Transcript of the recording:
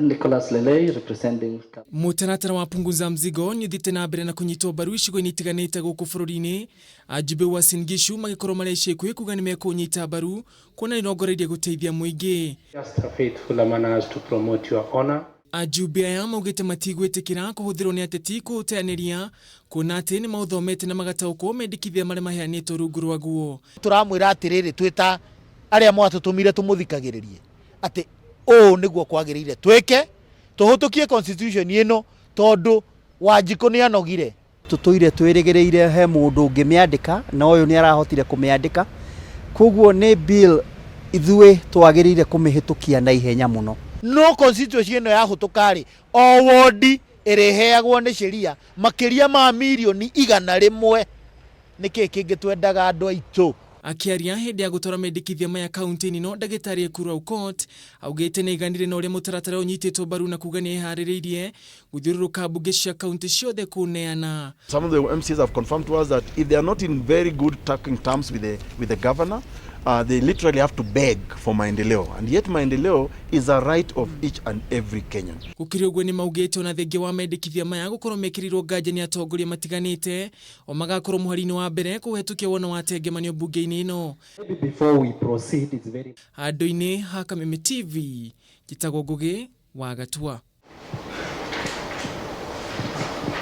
Nicholas Lelei representing Mũtaratara wa Punguza Mzigo nĩ ũthiĩte na mbere na kũnyitwo mbaru icigo-inĩ itiganĩte gũkũ bũrũri-inĩ, ajumbe Uasin Gishu magĩkorwo marĩ ica ikuhĩ kuga nĩ mekũũnyita mbaru kuona nĩ ũrongoreirie gũteithia mũingĩ. Just a faithful manners to promote your honor. Ajumbe aya maugĩte matigwĩtĩkĩra kũhũthĩrwo nĩ ateti kũũteanĩria kuona atĩ nĩ maũthomete na magataũkwo mendekithia marĩa maheanĩtwo rungu rwaguo. Tũramwĩra atĩrĩrĩ, twĩ ta arĩa mwatũtũmire tũmũthikagĩrĩrie, atĩ ũũ nĩguo kwagĩrĩire twĩke, tũhũtũkie constitution ĩno tondũ Wanjikũ nĩ anogire. Tũtũire twĩrĩgĩrĩire he mũndũ ũngĩmĩandĩka na ũyũ nĩ arahotire kũmĩandĩka, koguo nĩ bill ithuĩ twagĩrĩire kũmĩhĩtũkia na ihenya mũno. No constituency ĩno yahũtũka rĩ, o wondi ĩrĩheagwo nĩ sheria makĩria ma mirioni 100. Nĩkĩ kĩngĩ twendaga andũ aitũ? Akĩaria hĩndĩ ya gũtwara mendekithia maya kaunti-inĩ ĩno, ndagĩtarĩ Ekuru Aukot augĩte nĩaiganire na ũrĩa mũtaratara ũyũ ũnyitĩtwo mbaru na kuga nĩeharĩrĩirie gũthiũrũrũka mbunge cia kaunti ciothe kũneana. Some of the MCAs have confirmed to us that if they are not in very good talking terms with the governor, they literally have to beg for maendeleo. And yet maendeleo is a right of each and every Kenyan. Gũkĩrĩ ũguo, nĩ maugĩte ona thengia wa mendekithia maya gũkorwo mekĩrĩirwo nganja nĩ atongoria matiganĩte, o magakorwo mũhari-inĩ wa mbere kũhetũkia wona wa tengemanio mbunge-inĩ ĩno. Maybe before we proceed, it's very Handũ-inĩ ha Kameme TV, njĩtagwo Ngũgĩ wa Gatua.